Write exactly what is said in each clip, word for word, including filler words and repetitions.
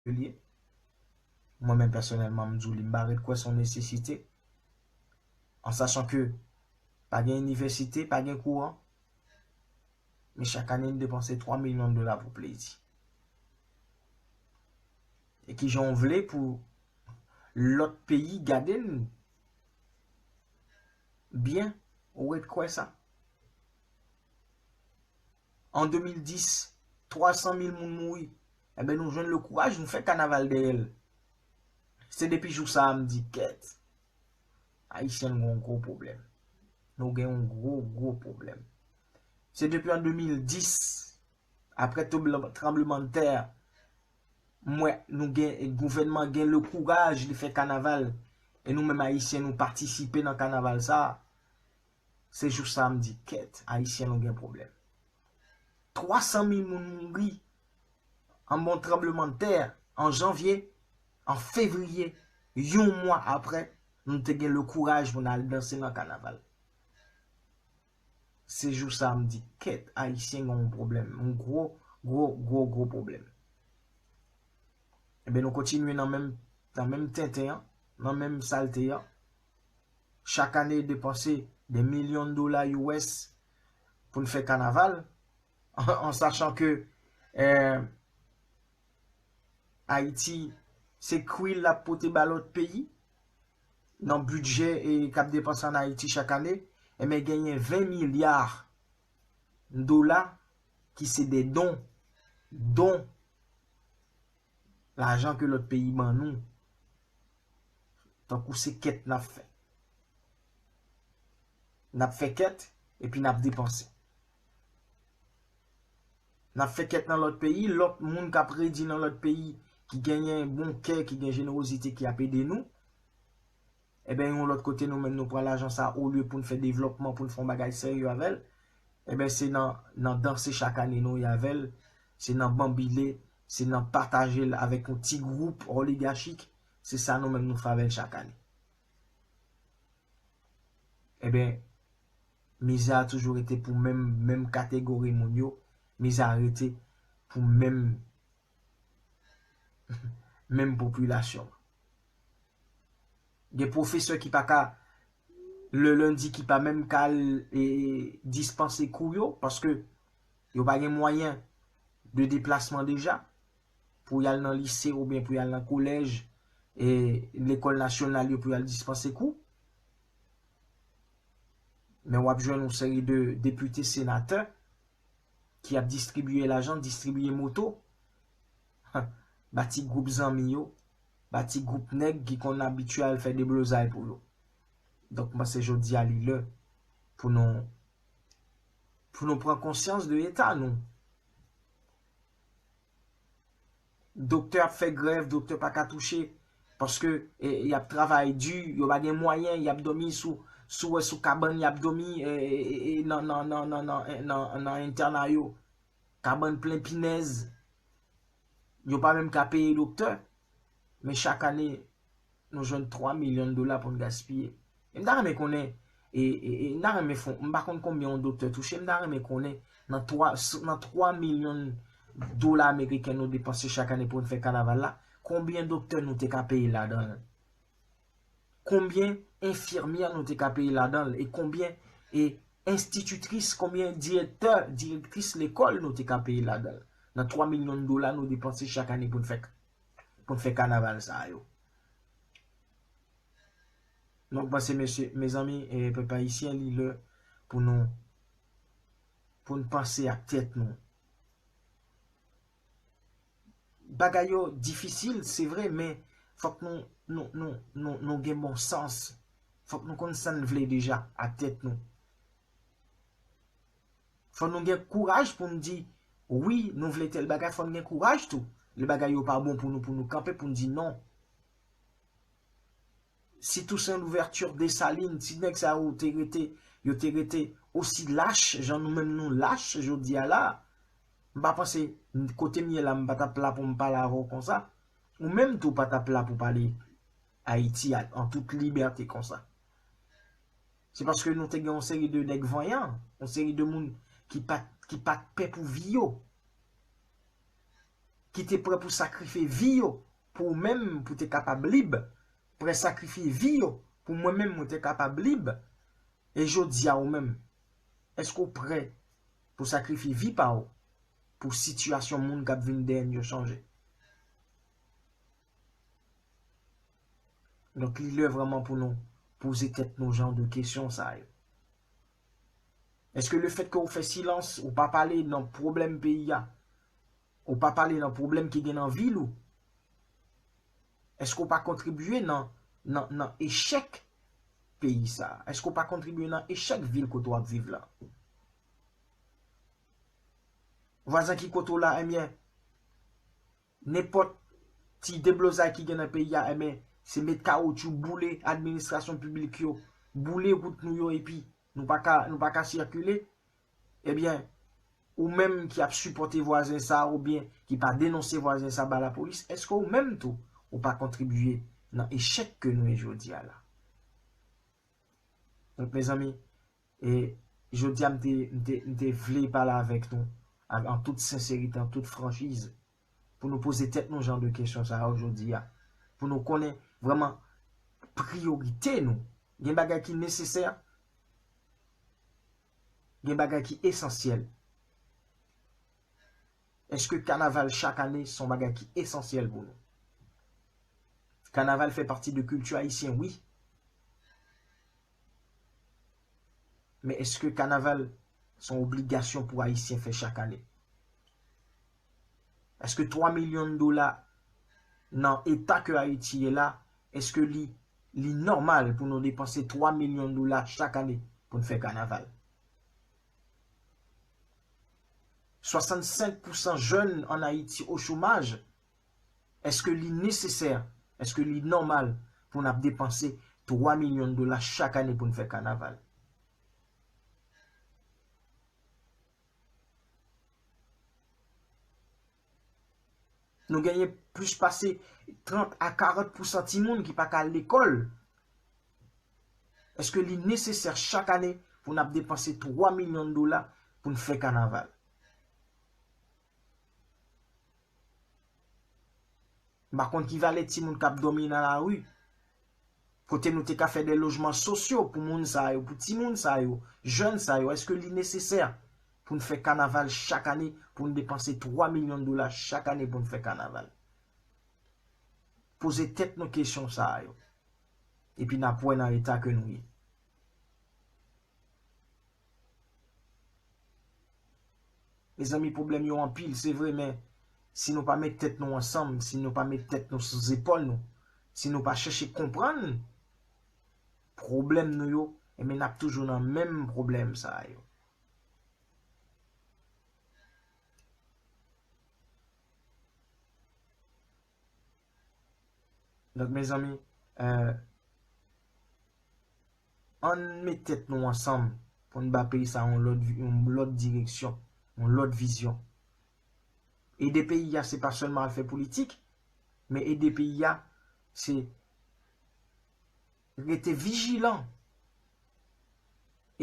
ke l ye. Mwen menm pèsonèlman, m di w li, m pa ret kwè se yon nesesite. An sachan ke pa gen inivèsite, pa gen kouran. Men chak ane, n depanse twa milyon dola pou plezi. E kijan w vle pou lòt peyi gade n byen? Ou ret kwè sa? An de mil dis, twa san mil moun mouri. Enben, nou jwenn le kouraj, nou fè kanaval dèyè l. Se depi jou sa a m di, kèt, Ayisyen gen yon gwo pwoblèm. Nou gen yon gwo, gwo pwoblèm. Se depi an de mil dis, apre tranblemanntè, m wè nou gen, gouvènman gen le kouraj li fè kanaval. E nou menm Ayisyen, nou patisipe nan kanaval sa a. Se jou sa a m di, kèt, Ayisyen, nou gen pwoblèm. Twa san mil moun mouri anba yon tranblemanntè an janvye, an fevriye, yon mwa apre, nou te gen le kouraj pou n al danse nan kanaval. Se jou sa a m di, kèt, Ayisyen gen yon pwoblèm, yon gwo, gwo, gwo, gwo pwoblèm. Ebyen, nou kontinye nan menm, nan menm tenten an, nan menm salte an. Chak ane, depanse de milyon dola U S pou n fè kanaval, an sachan ke, eh, Ayiti, se kwi l ap pote ba lòt peyi nan bidjè, e, k ap depanse ann Ayiti chak ane, enben, genyen ven milya dola ki se de don, don, lajan ke lòt peyi ban nou, tankou se kèt n ap fè. N ap fè kèt, epi n ap depanse. N ap fè kèt nan lòt peyi, lòt moun k ap redi nan lòt peyi, ki genyen bon kè, ki gen jenerozite, ki ap ede nou. Enben, yon lòt kote, nou menm, nou pran lajan sa, olye pou n fè devlòpman, pou n fè yon bagay serye avè l, enben, se nan, nan danse chak ane nou ye avè l, se nan banbile, se nan pataje l avèk yon ti gwoup oligachik, se sa nou menm nou fè avè l chak ane. Enben, mizè a toujou rete pou menm, menm kategori moun yo, mizè a rete pou menm, menm popilasyon an. Gen pwofesè ki pa ka, le lendi, ki pa menm ka al, e, dispanse kou yo, paske yo pa gen mwayen de deplasman deja pou y al nan lise oubyen pou y al nan kolèj, e, lekòl nasyonal yo pou y al dispanse kou. Men w ap jwenn yon seri de depite, senatè ki ap distribiye lajan, distribiye moto, ba ti gwoup zanmi yo, ba ti gwoup nèg ki konn abitye al fè deblozay pou yo. Donk, m panse jodi a li lè pou nou, pou nou pran konsyans de eta nou. Doktè ap fè grèv, doktè pa ka touche, paske, e, y ap travay di, yo pa gen mwayen, y ap dòmi sou, sou, sou kabann, y ap dòmi, e, e, e, e, nan, nan entèna yo. Kabann plen pinèz. Yo pa menm ka peye doktè. Men chak ane, nou jwenn twa milyon dola pou n gaspiye. E m ta renmen konnen, e, e, e m ta renmen fon, m pa konn konbyen yon doktè touche, m ta renmen konnen nan twa, nan twa milyon dola ameriken nou depanse chak ane pou n fè kanaval la, konbyen doktè nou te ka peye ladan l? Konbyen enfimyè nou te ka peye ladan l? E konbyen, e, enstititris, konbyen direktè, direktris lekòl nou te ka peye ladan l? Nan twa milyon dola nou depanse chak ane pou n fè, pou n fè kanaval sa yo. Donk, m panse, mesye, mezanmi, e, pèp ayisyen, li lè pou nou, pou n panse ak tèt nou. Bagay yo difisil, se vre, men fòk nou, nou, nou, nou, nou gen bon sans. Fòk nou konn sa n vle deja ak tèt nou. Fò nou gen kouraj pou n di, wi, nou vle tèl bagay, fò n gen kouraj tou. Lè bagay yo pa bon pou nou, pou nou kanpe, pou n di non. Si Toussaint Louverture, Desalin, si nèg sa yo te rete, yo te rete osi lach, jan nou menm nou lach jodi a la, m pa panse, kote m ye la, m pa t ap la pou m pale avè w konsa. Ou menm tou pa t ap la pou pale Ayiti a, an tout libète konsa. Se paske nou te gen yon seri de nèg vanyan, yon seri de moun ki pa t, ki pa t pè pou vi yo. ki te prè pou sakrifye vi yo pou ou menm, pou te kapab lib, prè sakrifye vi yo pou mwen menm, mwen te kapab lib. E jodi a, ou menm, èske w prè pou sakrifye vi pa w pou sitiyasyon moun k ap vin dèyè n yo chanje? Donk, li lè vrèman pou nou poze tèt nou jan de kesyon sa yo. Èske lefètke ou fè silans, ou pa pale nan pwoblèm peyi a, ou pa pale nan pwoblèm ki gen nan vil ou, èske ou pa kontribye nan, nan, nan echèk peyi sa a? Èske ou pa kontribye nan echèk vil kote w ap viv la? Vwazen ki kote w la, ebyen, nenpòt ti deblozay ki gen nan peyi a, ebyen, se met kawotchou, boule administrasyon piblik yo, boule wout nou yo, epi nou pa ka, nou pa ka sikile. Ebyen, ou menm ki ap sipòte vwazen sa a oubyen ki pa denonse vwazen sa a ba lapolis, èske ou menm tou, ou pa kontribye nan echèk ke nou ye jodi a la? Donk, mezanmi, e jodi a, m te, m te, m te vle pale avèk nou, av-, an tout senserite, an tout franchiz, pou nou poze tèt nou jan de kesyon sa yo jodi a, pou nou konnen vrèman priyorite nou. Gen bagay ki nesesè, gen bagay ki esansyèl. Èske kanaval chak ane se yon bagay ki esansyèl pou nou? Kanaval fè pati de kilti ayisyen, wi. Men èske kanaval se yon obligasyon pou Ayisyen fè chak ane? Èske twa milyon dola nan eta ke Ayiti ye la, èske li, li nòmal pou nou depanse twa milyon dola chak ane pou n fè kanaval? Swasannsenk pousan jèn an Ayiti o chomaj. Èske li nesesè, èske li nòmal pou n ap depanse twa milyon dola chak ane pou n fè kanaval? Nou genyen plis pase trant a karant pousan timoun ki pa ka al lekòl. Èske li nesesè chak ane pou n ap depanse twa milyon dola pou n fè kanaval? M pa konn ki valè timoun k ap dòmi nan lari. Kote nou te ka fè de lojman sosyo pou moun sa yo, pou timoun sa yo, jèn sa yo, èske li nesesè pou n fè kanaval chak ane, pou n depanse twa milyon dola chak ane pou n fè kanaval? Poze tèt nou kesyon sa yo. Epi n ap wè nan eta ke nou ye. Mezanmi, pwoblèm yo anpil, se vre, men si nou pa met tèt nou ansanm, si nou pa met tèt nou sou zepòl nou, si nou pa chèche konprann pwoblèm nou yo, ebyen, n ap toujou nan menm pwoblèm sa yo. Donk, mezanmi, euh, ann met tèt nou ansanm pou n ba peyi sa yon lòt vi-, yon lòt direksyon, yon lòt vizyon. Ede peyi a, se pa sèlman al fè politik, men ede peyi a, se rete vijilan.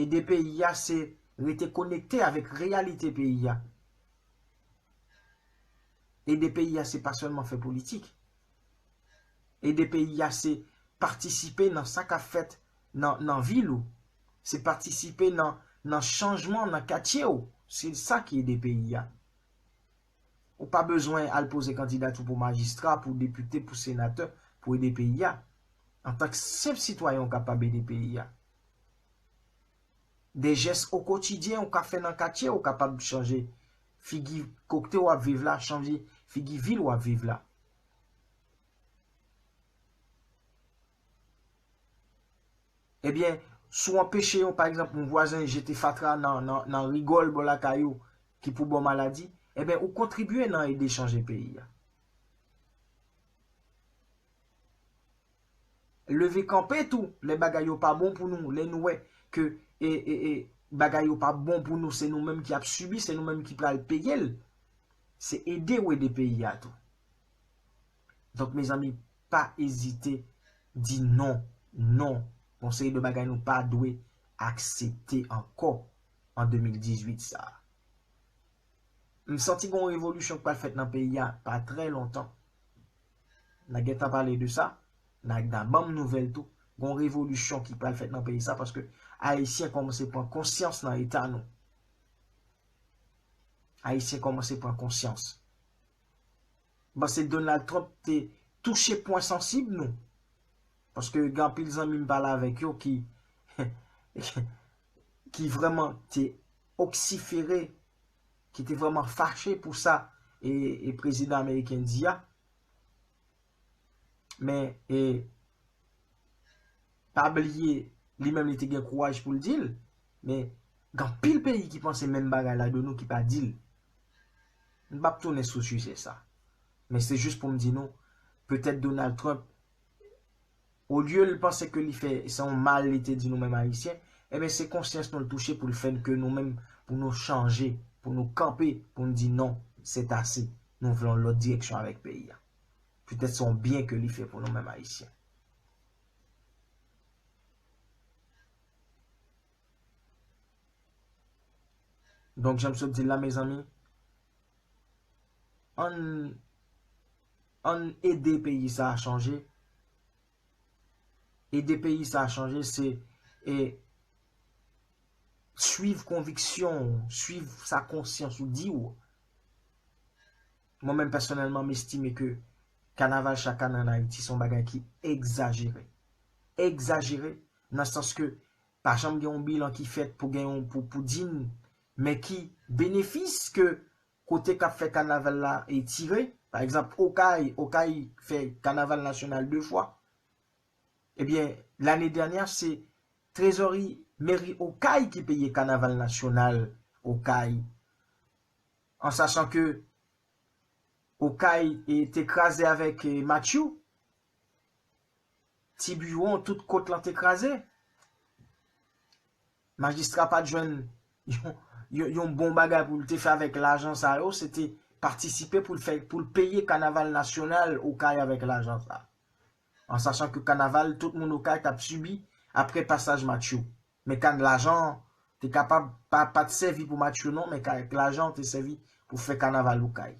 Ede peyi a, se rete konekte avèk reyalite peyi a. Ede peyi a, se pa sèlman fè politik. Ede peyi a, se patisipe nan sa k ap fèt nan, nan vil ou. Se patisipe nan, nan chanjman nan katye w. Se sa ki ede peyi a. Ou pa bezwen al poze kandidati w pou majistra, pou depite, pou senatè, pou ede peyi a. Antank senp sitwayen, ou kapab ede peyi a. De jès o kotidyen ou ka fè nan katye, ou kapab chanje figi kote w ap viv la, chanje figi vil w ap viv la. Ebyen, si w anpeche yon, pa egzanp, yon vwazen jete fatra nan, nan, nan rigòl bò lakay ou ki pou ba w maladi, ebyen, ou kontribye nan ede chanje peyi a. Leve kanpe tou, lè bagay yo pa bon pou nou, lè nou wè ke, e, e, e, bagay yo pa bon pou nou, se nou menm ki ap sibi, se nou menm ki pral peye l. Se ede w ede peyi a tou. Donk, mezanmi, pa ezite di non, non. Gon seri de bagay nou pa dwe aksepte ankò an de mil dizuit sa a. M santi gon revolisyon k pral fèt nan peyi a pa trè lontan. N a gentan pale de sa. N a, n a ban m nouvèl tou. Gon revolisyon ki pral fèt nan peyi sa paske Ayisyen kòmanse pran konsyans nan eta nou. Ayisyen kòmanse pran konsyans. M panse Donald Trump te touche pwen sansib nou. Paske gen anpil zanmi m pale avèk yo ki, ki vrèman te oksifere, ki te vrèman fache pou sa e, e prezidan ameriken di a. Men, e, pa bliye, li menm li te gen kouraj pou l di l, men gen anpil peyi ki panse menm bagay la de nou ki pa di l. M p ap tounen sou sijè sa. Men se jis pou m di nou, petèt Donald Trump, olye l panse ke li fè se yon mal li te di nou menm Ayisyen, ebyen se konsyans nou l touche pou l fè ke nou menm, pou nou chanje, pou nou kanpe, pou n di non, c'est assez. Nou vle yon lòt direksyon avèk peyi a. Petèt se yon byen ke li fè pou nou menm Ayisyen. Donk, jan m sot di l la, mezanmi, ann, ann ede peyi sa a chanje. Ede peyi sa a chanje, se, e, swiv konviksyon w, swiv sa konsyans ou di w. Mwen menm pèsonèlman, m estime ke kanaval chak ane ann Ayiti se yon bagay ki egzajere. Egzajere nan sans ke pa janm gen yon bilan ki fèt pou gen yon, pou, pou di n men ki benefis ke kote k ap fè kanaval la e tire. Pa egzanp, Okay, Okay fè kanaval nasyonal de fwa. Ebyen, lane dènyè, se trezòri meri Okay ki peye kanaval nasyonal Okay. An sachan ke Okay, e, te kraze avèk, e, Matthew. Tibiwon, tout kot lan te kraze. Majistra pa t jwenn yon, yon, yon bon bagay pou l te fè avèk lajan sa yo, se te patisipe pou l fè, pou l peye kanaval nasyonal Okay avèk lajan sa. An sachan ke kanaval, tout moun Okay t ap sibi apre pasaj Matthew. Men kan lajan te kapab pa, pa t sèvi pou Matthew non, men ka, lajan te sèvi pou fè kanaval Okay.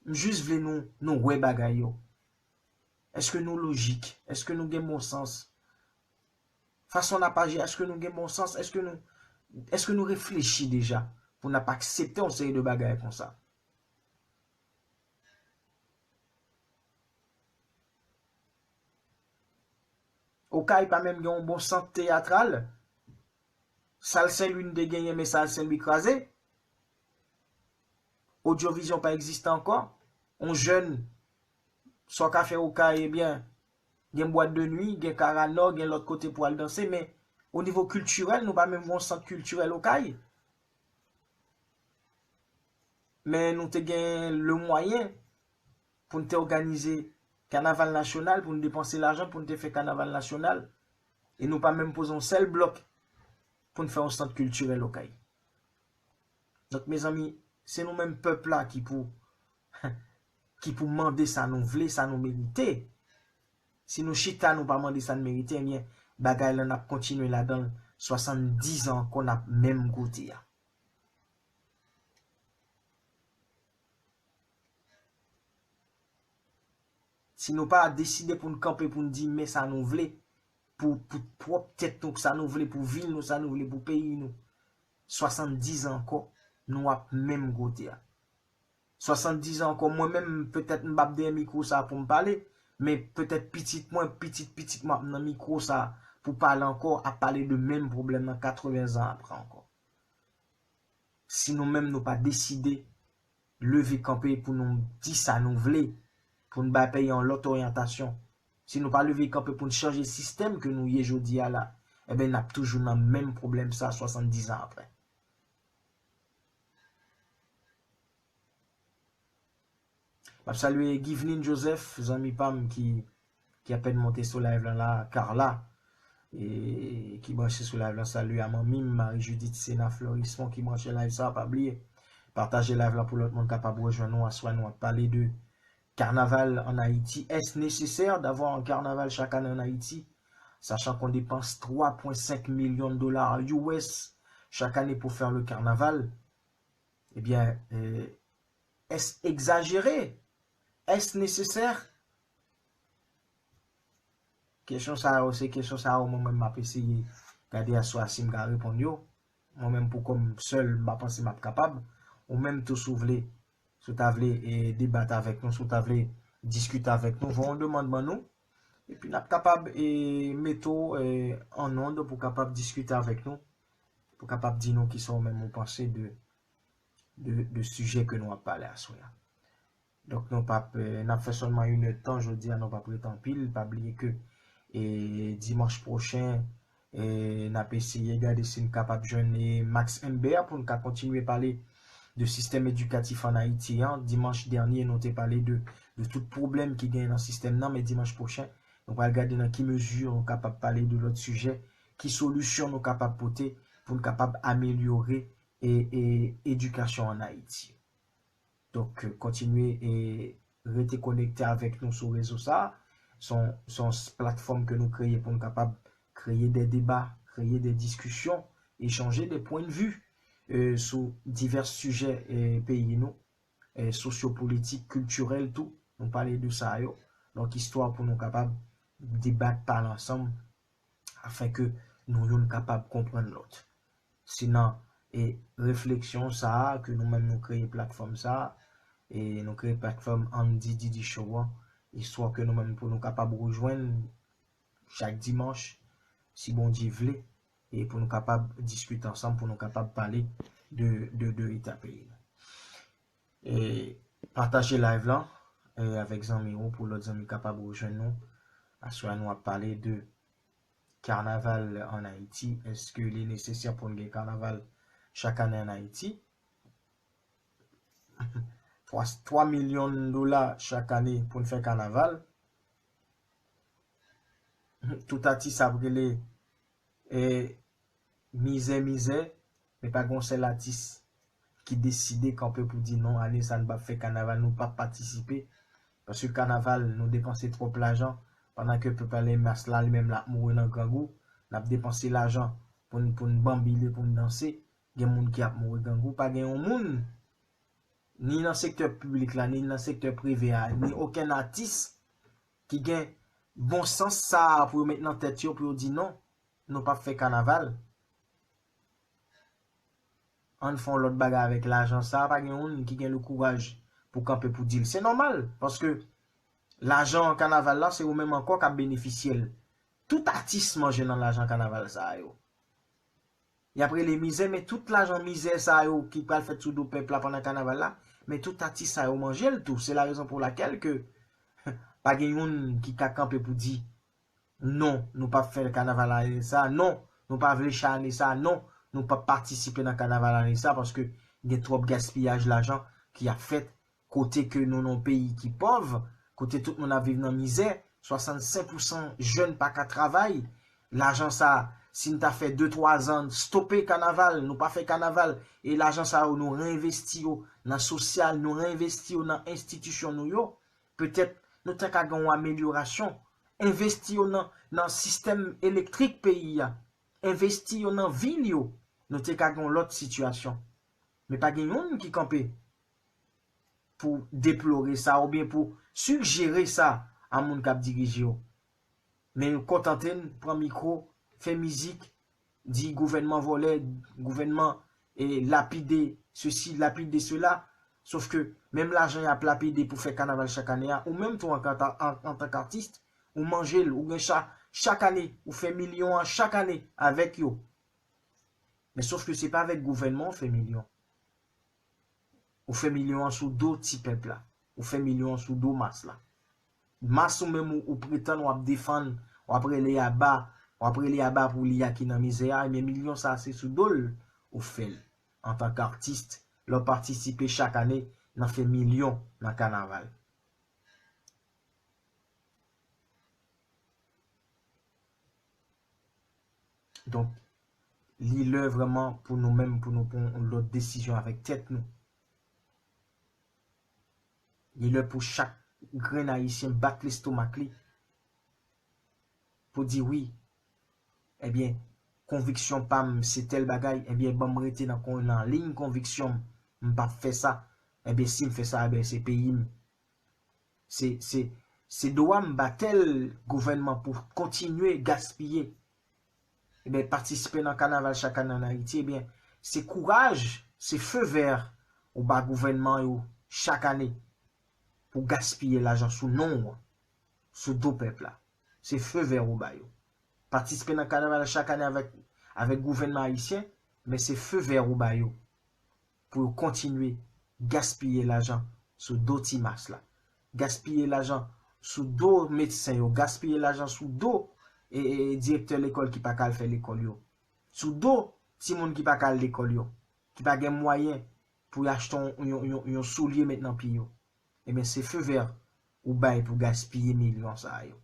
M jis vle nou, nou wè bagay yo. Èske nou lojik? Èske nou gen bon sans? Fason n ap aji, èske nou gen bon sans? Èske nou, èske nou reflechi deja pou n ap aksepte yon seri de bagay konsa? Okay pa menm gen yon bon sant teyatral. Sal Sen Lwi n te genyen, men Sal Sen Lwi kraze. Odyovizyon pa egziste ankò. On jèn, sa w ka fè Okay, ebyen, gen bwat de nwi, gen Karanò, gen lòt kote pou al danse, men o nivo kiltirèl, nou pa menm gen yon sant kiltirèl Okay. Men nou te gen le mwayen pou n te òganize kanaval nasyonal, pou n depanse lajan, pou n te fè kanaval nasyonal. E nou pa menm poze yon sèl blòk pou n fè yon sant kiltirèl Okay. Donk, mezanmi, se nou menm pèp la ki pou, ki pou mande sa nou vle, sa nou merite. Si nou chita, nou pa mande sa n merite, ebyen, bagay lan n ap kontinye ladan l swasanndiz an ankò, n ap menm kote a. Si nou pa deside pou n kanpe, pou n di men sa nou vle, pou, pou pwòp tèt nou, sa nou vle pou vil nou, sa nou vle pou peyi nou, swasanndiz an ankò, nou ap menm kote a. Swasanndiz an ankò, mwen menm, petèt m p ap dèyè mikwo sa a pou m pale, men petèt pitit mwen, pitit pitit mwen ap nan mikwo sa a pou pale ankò, ap pale de menm pwoblèm nan katreven zan apre ankò. Si nou menm nou pa deside leve kanpe pou nou di sa nou vle, pou n bay peyi a yon lòt oryantasyon, si nou pa leve kanpe pou n chanje sistèm ke nou ye jodi a la, ebyen, n ap toujou nan menm pwoblèm sa a swasanndiz an apre. M ap salye Givlin Joseph, zanmi pa m ki, ki apèn monte sou live lan la, Carla, e, ki branche sou live lan, salye a manmi m, Marie Judith Sena Florismond ki branche live sa, pa bliye, pataje live la pou lòt moun kapab rejwenn nou, aswè nou ap pale de carnaval en Haïti. Est-ce nécessaire d'avoir un carnaval chaque année en Haïti, sachant qu'on dépense trois point cinq millions de dollars U S chaque année pour faire le carnaval? Ebyen, eh, est-ce exagéré? Est-ce nécessaire? Kesyon sa yo, se kesyon sa yo mwen menm m ap eseye gade aswè a si m ka reponn yo. Mwen menm pou kò m sèl, m pa panse m ap kapab. Ou menm tou si w vle, si w ta vle e, debat avèk nou, si w ta vle diskite avèk nou, voye yon demann ban nou. Epi n ap kapab e, mete w e, an onn pou w kapab diskite avèk nou, pou w kapab di nou kisa w menm ou panse de, de, de sijè ke nou ap pale aswè a. Donk nou p ap, eh, n ap fè sèlman inèdtan jodi a, nou p ap rete anpil. Pa bliye ke e, dimanch pwochen, e, n ap eseye gade si n kapab jwenn e, Max Mbert pou n ka kontinye pale de sistèm edikatif ann Ayiti an. Dimanch dènye, nou te pale de, de tout pwoblèm ki genyen nan sistèm nan, men dimanch pwochen, nou pral gade nan ki mezi nou kapab pale de lòt sijè, ki solisyon nou kapab pote pou n kapab amelyore e, e, edikasyon ann Ayiti. Donk, kontinye e rete konekte avèk nou sou rezo sa a. Se yon, se yon platfòm ke nou kreye pou nou kapab kreye de deba, kreye de diskisyon, echanje de pwennvi e, sou divès sijè e, peyi nou, e, sosyopolitik, kiltirèl tou. Nou pale de sa yo. Donk, istwa pou nou kapab debat, pale ansanm, afin ke nou youn kapab konprann lòt. Se nan e, refleksyon sa a ke nou menm nou kreye platfòm sa a, e nou kreye platfòm Andy Didi Show an, istwa ke nou menm pou nou kapab rejwenn chak dimanch, si Bondye vle, e pou nou kapab diskite ansanm, pou nou kapab pale de, de, de eta peyi nou. E pataje live lan e, avèk zanmi w pou lòt zanmi kapab rejwenn nou. Aswè a nou ap pale de kanaval ann Ayiti. Èske li nesesè pou n gen kanaval chak ane ann Ayiti? Twa, twa milyon dola chak ane pou n fè kanaval. Tout atis ap rele e, mizè, mizè, men pa gen yon sèl atis ki deside kanpe pou di non, ane sa a n p ap fè kanaval, nou p ap patisipe. Paske kanaval, nou depanse twòp lajan, pandan ke pèp a lè mas la, li menm l ap mouri nan grangou, n ap depanse lajan pou n, pou n banbile, pou n danse, gen moun ki ap mouri grangou, pa gen yon moun, ni nan sektè piblik la, ni nan sektè prive a, ni okenn atis ki gen bon sans sa a pou yo met nan tèt yo, pou yo di non, nou p ap fè kanaval. Ann fè yon lòt bagay avèk lajan sa a, pa gen youn ki gen le kouraj pou kanpe pou di l. Se nòmal, paske lajan kanaval la, se ou menm ankò k ap benefisye l. Tout atis manje nan lajan kanaval sa a yo. Y ap rele mizè, men tout lajan mizè sa yo ki pral fèt sou do pèp la pandan kanaval la, men tout atis sa yo manje l tou. Se la rezon pou lakèl ke pa gen youn ki ka kanpe pou di non, nou p ap fè kanaval ane sa, non, nou pa vle cha ane sa, non, nou p ap patisipe nan kanaval ane sa, paske gen twòp gaspiyaj lajan ki ap fèt, kote ke nou nan yon peyi ki pòv, kote tout moun ap viv nan mizè, swasannsenk pousan jèn pa ka travay. Lajan sa, si n ta fè de twa zan stope kanaval, nou pa fè kanaval, e lajan sa yo nou reenvesti yo nan sosyal, nou reenvesti yo nan enstitisyon nou yo, petèt nou ta ka gen yon amelyorasyon. Envesti yo nan, nan sistèm elektrik peyi a, envesti yo nan vil yo, nou te ka gen yon lòt sitiyasyon. Men pa gen youn ki kanpe pou deplore sa oubyen pou sigjere sa a moun k ap dirije yo. Men yo kontante n pran mikwo, fè mizik, di gouvènman vòlè, gouvènman e lapide sesi, lapide sela. Sof ke menm lajan y ap lapide pou fè kanaval chak ane a, ou menm tou antan, an, antan k atis, ou manje l, ou gen cha, chak ane, ou fè milyon an chak ane avèk yo. Men sof ke se pa avèk gouvènman w fè milyon. Ou fè milyon an sou do ti pèp la. Ou fè milyon an sou do mas la. Mas ou menm ou, ou pretann w ap defann, w ap rele aba, w ap rele aba pou li a ki nan mizè a, ebyen milyon sa a se sou do l ou fè l. Antan k atis, lè w patisipe chak ane nan fè milyon nan kanaval. Donk, li lè vrèman pou nou menm, pou nou pran yon lòt desizyon avèk tèt nou. Li lè pou chak grenn Ayisyen bat lestomak li pou di wi, ebyen, konviksyon pa m se tèl bagay, ebyen, ban m rete nan kon-, nan liy konviksyon m, m p ap fè sa. Ebyen, si m fè sa, ebyen, se peyi m. Se, se, se dwa m batèl gouvènman pou kontinye gaspiye. Ebyen, patisipe nan kanaval chak ane ann Ayiti, ebyen, se kouraj, se fe vè ou ba gouvènman yo chak ane pou gaspiye lajan sou non w, sou do pèp la. Se fe vè ou ba yo. Patisipe nan kanaval chak ane avèk, avèk gouvènman ayisyen, men se fe vè ou ba yo pou yo kontinye gaspiye lajan sou do ti mas la. Gaspiye lajan sou do medsen yo, gaspiye lajan sou do e, e, e direktè lekòl ki pa ka al fè lekòl yo. Sou do timoun ki pa ka al lekòl yo, ki pa gen mwayen pou y achte yon, yon, yon, yon soulye met nan pye yo. Ebyen, se fe vè ou bay pou gaspiye milyon sa yo.